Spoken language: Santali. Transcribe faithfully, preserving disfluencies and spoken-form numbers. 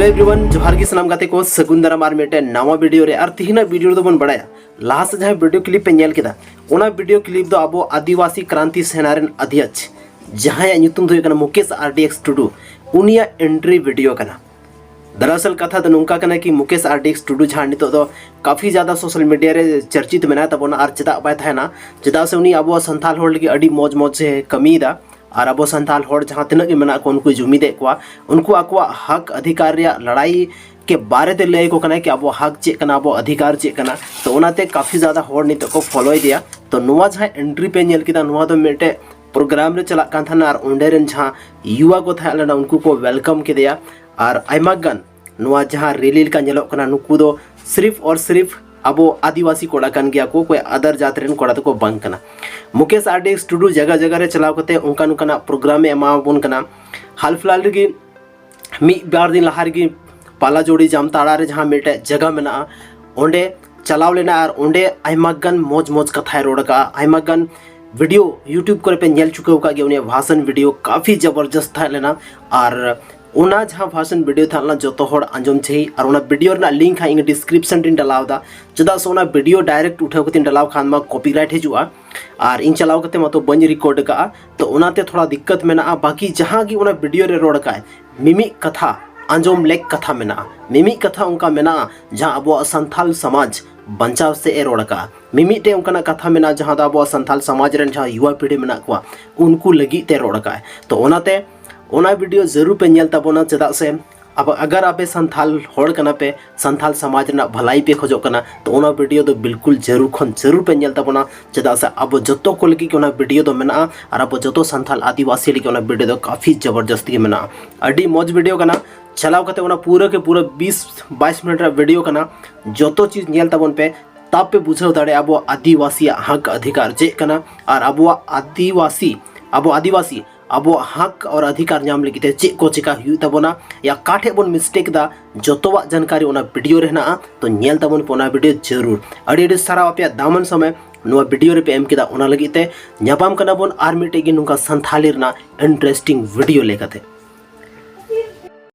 Everyone, ᱡᱚᱦᱟᱨ ᱜᱮ ᱥᱟᱱᱟᱢ ᱜᱟᱛᱮ ᱠᱚ, ᱥᱟᱹᱜᱩᱱ ᱫᱟᱨᱟᱢ ᱟᱨ ᱢᱤᱫᱴᱮᱱ ᱱᱟᱣᱟ ᱵᱷᱤᱰᱤᱭᱳ ᱨᱮ᱾ ᱟᱨ ᱛᱤᱦᱤᱧᱟᱜ ᱵᱷᱤᱰᱤᱭᱳ ᱨᱮᱫᱚ ᱵᱚᱱ ᱵᱟᱲᱟᱭᱟ, ᱞᱟᱦᱟ ᱥᱮᱫ ᱡᱟᱦᱟᱸ ᱵᱷᱤᱰᱤᱭᱳ ᱠᱞᱤᱯ ᱯᱮ ᱧᱮᱞ ᱠᱮᱫᱟ, ᱚᱱᱟ ᱵᱷᱤᱰᱤᱭᱳ ᱠᱞᱤᱯ ᱫᱚ ᱟᱵᱚ ᱟᱹᱫᱤᱵᱟᱹᱥᱤ ᱠᱨᱟᱱᱛᱤ ᱥᱮᱱᱟ ᱨᱮᱱ ᱟᱫᱷᱭᱚᱠᱥ, ᱡᱟᱦᱟᱸᱭᱟᱜ ᱧᱩᱛᱩᱢ ᱫᱚ ᱦᱩᱭᱩᱜ ᱠᱟᱱᱟ ᱢᱩᱠᱮᱥ ᱟᱨ ᱰᱤ ᱮᱠᱥ ᱴᱩᱰᱩ, ᱩᱱᱤᱭᱟᱜ ᱮᱱᱴᱨᱤ ᱵᱷᱤᱰᱤᱭᱳ ᱠᱟᱱᱟ᱾ ᱫᱟᱨᱟᱥᱚᱞ ᱠᱟᱛᱷᱟ ᱫᱚ ᱱᱚᱝᱠᱟ ᱠᱟᱱᱟ ᱠᱤ ᱢᱩᱠᱮᱥ ᱟᱨ ᱰᱤ ᱮᱠᱥ ᱴᱩᱰᱩ ᱡᱟᱦᱟᱸ ᱱᱤᱛᱚᱜ ᱫᱚ ᱠᱟᱯᱷᱤ ᱡᱟᱫᱟ ᱥᱳᱥᱟᱞ ᱢᱤᱰᱤᱭᱟ ᱨᱮ ᱪᱚᱨᱪᱤᱛ ᱢᱮᱱᱟᱭ ᱛᱟᱵᱚᱱᱟ, ᱟᱨ ᱪᱮᱫᱟᱜ ᱵᱟᱭ ᱛᱟᱦᱮᱱᱟ? ᱪᱮᱫᱟᱜ ᱥᱮ ᱩᱱᱤ ᱟᱵᱚ ᱥᱟᱱᱛᱟᱲ ᱦᱚᱲ ᱞᱟᱹᱜᱤᱫ ᱟᱹᱰᱤ ᱢᱚᱡᱽ ᱢᱚᱡᱽ ᱮ ᱠᱟᱹᱢᱤᱭᱮᱫᱟ᱾ ᱟᱨ ᱟᱵᱚ ᱥᱟᱱᱛᱟᱲ ᱦᱚᱲ ᱡᱟᱦᱟᱸ ᱛᱤᱱᱟᱹᱜ ᱜᱮ ᱢᱮᱱᱟᱜ ᱠᱚᱣᱟ, ᱩᱱᱠᱩ ᱡᱩᱢᱤᱫᱮᱫ ᱠᱚᱣᱟ, ᱩᱱᱠᱩ ᱟᱠᱚᱣᱟᱜ ᱦᱚᱠ ᱚᱫᱷᱤᱠᱟᱨ ᱨᱮᱭᱟᱜ ᱞᱟᱲᱟᱭ ᱠᱮ ᱵᱟᱨᱮ ᱛᱮ ᱞᱟᱹᱭ ᱟᱠᱚ ᱠᱟᱱᱟᱭ ᱠᱤ ᱟᱵᱚ ᱦᱚᱠ ᱪᱮᱫ ᱠᱟᱱᱟ, ᱟᱵᱚ ᱚᱫᱷᱤᱠᱟᱨ ᱪᱮᱫ ᱠᱟᱱᱟ᱾ ᱛᱚ ᱚᱱᱟᱛᱮ ᱠᱟᱯᱷᱤ ᱡᱟᱫᱟ ᱦᱚᱲ ᱱᱤᱛᱚᱜ ᱠᱚ ᱯᱷᱚᱞᱳᱭᱮᱫᱮᱭᱟ᱾ ᱛᱚ ᱱᱚᱣᱟ ᱡᱟᱦᱟᱸ ᱮᱱᱴᱨᱤ ᱯᱮ ᱧᱮᱞ ᱠᱮᱫᱟ, ᱱᱚᱣᱟ ᱫᱚ ᱢᱤᱫᱴᱮᱡ ᱯᱨᱳᱜᱨᱟᱢ ᱨᱮ ᱪᱟᱞᱟᱜ ᱠᱟᱱ ᱛᱟᱦᱮᱱᱟ, ᱟᱨ ᱚᱸᱰᱮ ᱨᱮᱱ ᱡᱟᱦᱟᱸ ᱭᱩᱣᱟ ᱠᱚ ᱛᱟᱦᱮᱸ ᱞᱮᱱᱟ, ᱩᱱᱠᱩ ᱠᱚ ᱣᱮᱞᱠᱟᱢ ᱠᱮᱫᱮᱭᱟ᱾ ᱟᱨ ᱟᱭᱢᱟ ᱜᱟᱱ ᱱᱚᱣᱟ ᱡᱟᱦᱟᱸ ᱨᱮᱞᱤ ᱞᱮᱠᱟ ᱧᱮᱞᱚᱜ ᱠᱟᱱᱟ, ᱱᱩᱠᱩ ᱫᱚ ᱥᱤᱨᱤᱯ ᱚᱨ ᱥᱤᱨᱤᱯ ᱟᱵᱚ ᱟᱹᱫᱤᱵᱟᱹᱥᱤ ᱠᱚᱲᱟ ᱠᱟᱱ ᱜᱮᱭᱟ ᱠᱚ, ᱚᱠᱚᱭ ᱟᱫᱟᱨ ᱡᱟᱹᱛ ᱨᱮᱱ ᱠᱚᱲᱟ ᱫᱚᱠᱚ ᱵᱟᱝ ᱠᱟᱱᱟ᱾ ᱢᱩᱠᱮᱥ ᱟᱨ ᱰᱤ ᱮᱠᱥ ᱴᱩᱰᱩ ᱡᱟᱭᱜᱟ ᱡᱟᱭᱜᱟ ᱨᱮ ᱪᱟᱞᱟᱣ ᱠᱟᱛᱮ ᱚᱱᱠᱟ ᱱᱚᱝᱠᱟᱱᱟᱜ ᱯᱨᱳᱜᱨᱟᱢ ᱮ ᱮᱢᱟᱵᱚᱱ ᱠᱟᱱᱟ᱾ ᱦᱟᱞ ᱯᱷᱤᱞᱦᱟᱞ ᱨᱮᱜᱮ, ᱢᱤᱫ ᱵᱟᱨ ᱫᱤᱱ ᱞᱟᱦᱟ ᱨᱮᱜᱮ ᱯᱟᱞᱟᱡᱳᱲᱤ ᱡᱟᱢᱛᱟᱲᱟ ᱨᱮ ᱡᱟᱦᱟᱸ ᱢᱤᱫᱴᱮᱡ ᱡᱟᱭᱜᱟ ᱢᱮᱱᱟᱜᱼᱟ, ᱚᱸᱰᱮ ᱪᱟᱞᱟᱣ ᱞᱮᱱᱟ ᱟᱨ ᱚᱸᱰᱮ ᱟᱭᱢᱟ ᱜᱟᱱ ᱢᱚᱡᱽ ᱢᱚᱡᱽ ᱠᱟᱛᱷᱟᱭ ᱨᱚᱲ ᱟᱠᱟᱫᱼᱟ᱾ ᱟᱭᱢᱟ ᱜᱟᱱ ᱵᱷᱤᱰᱤᱭᱳ YouTube ᱠᱚᱨᱮ ᱯᱮ ᱧᱮᱞ ᱪᱩᱠᱟᱹᱣ ᱟᱠᱟᱫ ᱜᱮᱭᱟ, ᱩᱱᱤᱭᱟᱜ ᱵᱷᱟᱥᱚᱱ ᱵᱷᱤᱰᱤᱭᱳ ᱠᱟᱯᱷᱤ ᱡᱚᱵᱚᱨᱡᱚᱥᱛ ᱛᱟᱦᱮᱸ ᱞᱮᱱᱟ᱾ ᱟᱨ ᱚᱱᱟ ᱡᱟᱦᱟᱸ ᱵᱷᱟᱥᱚᱱ ᱵᱷᱤᱰᱤᱭᱳ ᱛᱟᱦᱮᱸ ᱞᱮᱱᱟ, ᱡᱚᱛᱚ ᱦᱚᱲ ᱟᱸᱡᱚᱢ ᱪᱟᱹᱦᱤ, ᱟᱨ ᱚᱱᱟ ᱵᱷᱤᱰᱤᱭᱳ ᱨᱮᱱᱟᱜ ᱞᱤᱝᱠ ᱦᱟᱸᱜ ᱤᱧ ᱰᱤᱥᱠᱨᱤᱯᱥᱚᱱ ᱨᱤᱧ ᱰᱟᱞᱟᱣ ᱮᱫᱟ᱾ ᱪᱮᱫᱟᱜ ᱥᱮ ᱚᱱᱟ ᱵᱷᱤᱰᱤᱭᱳ ᱰᱟᱭᱨᱮᱠᱴ ᱩᱴᱷᱟᱹᱣ ᱠᱟᱛᱮᱧ ᱰᱟᱞᱟᱣ ᱠᱷᱟᱱ ᱢᱟ ᱠᱚᱯᱤᱨᱟᱭᱤᱴ ᱦᱤᱡᱩᱜᱼᱟ, ᱟᱨ ᱤᱧ ᱪᱟᱞᱟᱣ ᱠᱟᱛᱮ ᱢᱟᱛᱚ ᱵᱟᱹᱧ ᱨᱮᱠᱚᱨᱰ ᱟᱠᱟᱫᱼᱟ᱾ ᱛᱚ ᱚᱱᱟᱛᱮ ᱛᱷᱚᱲᱟ ᱫᱤᱠᱠᱟᱛ ᱢᱮᱱᱟᱜᱼᱟ᱾ ᱵᱟᱠᱤ ᱡᱟᱦᱟᱸ ᱜᱮ ᱚᱱᱟ ᱵᱷᱤᱰᱤᱭᱳ ᱨᱮ ᱨᱚᱲ ᱟᱠᱟᱫ, ᱢᱤᱢᱤᱫ ᱠᱟᱛᱷᱟ ᱟᱸᱡᱚᱢ ᱞᱮᱠ ᱠᱟᱛᱷᱟ ᱢᱮᱱᱟᱜᱼᱟ, ᱢᱤᱢᱤᱫ ᱠᱟᱛᱷᱟ ᱚᱱᱠᱟ ᱢᱮᱱᱟᱜᱼᱟ ᱡᱟᱦᱟᱸ ᱟᱵᱚᱣᱟᱜ ᱥᱟᱱᱛᱟᱞ ᱥᱚᱢᱟᱡᱽ ᱵᱟᱧᱪᱟᱣ ᱥᱮᱫ ᱮ ᱨᱚᱲ ᱟᱠᱟᱫᱼᱟ᱾ ᱢᱤᱢᱤᱫᱴᱮᱡ ᱚᱱᱠᱟᱱᱟᱜ ᱠᱟᱛᱷᱟ ᱢᱮᱱᱟᱜᱼᱟ ᱡᱟᱦᱟᱸ ᱫᱚ ᱟᱵᱚᱣᱟᱜ ᱥᱟᱱᱛᱟᱞ ᱥᱚᱢᱟᱡᱽ ᱨᱮᱱ ᱡᱟᱦᱟᱸ ᱭᱩᱣᱟ ᱯᱤᱲᱦᱤ ᱢᱮᱱᱟᱜ ᱠᱚᱣᱟ, ᱩᱱᱠᱩ ᱞᱟᱹᱜᱤᱫ ᱛᱮ ᱨᱚᱲ ᱟᱠᱟᱫᱼᱟᱭ᱾ ᱛᱚ ᱚᱱᱟᱛᱮ ᱚᱱᱟ ᱵᱷᱤᱰᱤᱭᱳ ᱡᱟᱹᱨᱩᱲ ᱯᱮ ᱧᱮᱞ ᱛᱟᱵᱚᱱᱟ᱾ ᱪᱮᱫᱟᱜ ᱥᱮ ᱟᱵᱚ, ᱟᱜᱟᱨ ᱟᱯᱮ ᱥᱟᱱᱛᱟᱞ ᱦᱚᱲ ᱠᱟᱱᱟ ᱯᱮ, ᱥᱟᱱᱛᱟᱞ ᱥᱚᱢᱟᱡᱽ ᱨᱮᱱᱟᱜ ᱵᱷᱟᱞᱟᱭ ᱯᱮ ᱠᱷᱚᱡᱚᱜ ᱠᱟᱱᱟ, ᱛᱚ ᱚᱱᱟ ᱵᱷᱤᱰᱤᱭᱳ ᱫᱚ ᱵᱤᱞᱠᱩᱞ ᱡᱟᱹᱨᱩᱲ ᱠᱷᱚᱱ ᱡᱟᱹᱨᱩᱲ ᱯᱮ ᱧᱮᱞ ᱛᱟᱵᱚᱱᱟ᱾ ᱪᱮᱫᱟᱜ ᱥᱮ ᱟᱵᱚ ᱡᱚᱛᱚ ᱠᱚ ᱞᱟᱹᱜᱤᱫ ᱜᱮ ᱚᱱᱟ ᱵᱷᱤᱰᱤᱭᱳ ᱫᱚ ᱢᱮᱱᱟᱜᱼᱟ, ᱟᱨ ᱟᱵᱚ ᱡᱚᱛᱚ ᱥᱟᱱᱛᱟᱞ ᱟᱹᱫᱤᱵᱟᱹᱥᱤ ᱞᱟᱹᱜᱤᱫ ᱚᱱᱟ ᱵᱷᱤᱰᱤᱭᱳ ᱫᱚ ᱠᱟᱯᱷᱤ ᱡᱚᱵᱚᱨᱡᱚᱥᱛ ᱜᱮ ᱢᱮᱱᱟᱜᱼᱟ᱾ ᱟᱹᱰᱤ ᱢᱚᱡᱽ ᱵᱷᱤᱰᱤᱭᱳ ᱠᱟᱱᱟ᱾ ᱪᱟᱞᱟᱣ ᱠᱟᱛᱮ ᱚᱱᱟ ᱯᱩᱨᱟᱹ ᱠᱮ ᱯᱩᱨᱟᱹ ᱵᱤᱥ ᱵᱟᱭᱤᱥ ᱢᱤᱱᱤᱴ ᱨᱮᱱᱟᱜ ᱵᱷᱤᱰᱤᱭᱳ ᱠᱟᱱᱟ᱾ ᱡᱚᱛᱚ ᱪᱤᱡᱽ ᱧᱮᱞ ᱛᱟᱵᱚᱱ ᱯᱮ, ᱛᱟᱵ ᱯᱮ ᱵᱩᱡᱷᱟᱹᱣ ᱫᱟᱲᱮᱭᱟᱜᱼᱟ ᱟᱵᱚᱣᱟᱜ ᱟᱹᱫᱤᱵᱟᱹᱥᱤᱭᱟᱜ ᱦᱚᱠ ᱚᱫᱷᱤᱠᱟᱨ ᱪᱮᱫ ᱠᱟᱱᱟ, ᱟᱨ ᱟᱵᱚᱣᱟᱜ ᱟᱹᱫᱤᱵᱟᱹᱥᱤ, ᱟᱵᱚ ᱟᱹᱫᱤᱵᱟᱹᱥᱤ ᱟᱵᱚᱣᱟᱜ ᱦᱚᱠ ᱟᱨ ᱚᱫᱷᱤᱠᱟᱨ ᱧᱟᱢ ᱞᱟᱹᱜᱤᱫ ᱛᱮ ᱪᱮᱫ ᱠᱚ ᱪᱮᱠᱟ ᱦᱩᱭᱩᱜ ᱛᱟᱵᱚᱱᱟ, ᱭᱟ ᱚᱠᱟ ᱴᱷᱮᱡ ᱵᱚᱱ ᱢᱤᱥᱴᱮᱠ ᱮᱫᱟ, ᱡᱚᱛᱚᱣᱟᱜ ᱡᱟᱱᱠᱟᱨᱤ ᱚᱱᱟ ᱵᱷᱤᱰᱤᱭᱳ ᱨᱮ ᱦᱮᱱᱟᱜᱼᱟ᱾ ᱛᱚ ᱧᱮᱞ ᱛᱟᱵᱚᱱ ᱯᱮ ᱚᱱᱟ ᱵᱷᱤᱰᱤᱭᱳ ᱡᱟᱹᱨᱩᱲ᱾ ᱟᱹᱰᱤ ᱟᱹᱰᱤ ᱥᱟᱨᱦᱟᱣ ᱟᱯᱮᱭᱟᱜ ᱫᱟᱢᱟᱱ ᱥᱚᱢᱚᱭ ᱱᱚᱣᱟ ᱵᱷᱤᱰᱤᱭᱳ ᱨᱮᱯᱮ ᱮᱢ ᱠᱮᱫᱟ, ᱚᱱᱟ ᱞᱟᱹᱜᱤᱫ ᱛᱮ᱾ ᱧᱟᱯᱟᱢ ᱠᱟᱱᱟ ᱵᱚᱱ ᱟᱨ ᱢᱤᱫᱴᱮᱡ ᱜᱮ ᱱᱚᱝᱠᱟ ᱥᱟᱱᱛᱷᱟᱞᱤ ᱨᱮᱱᱟᱜ ᱤᱱᱴᱟᱨᱮᱥᱴᱤᱝ ᱵᱷᱤᱰᱤᱭᱳ ᱞᱮᱠᱟᱛᱮ᱾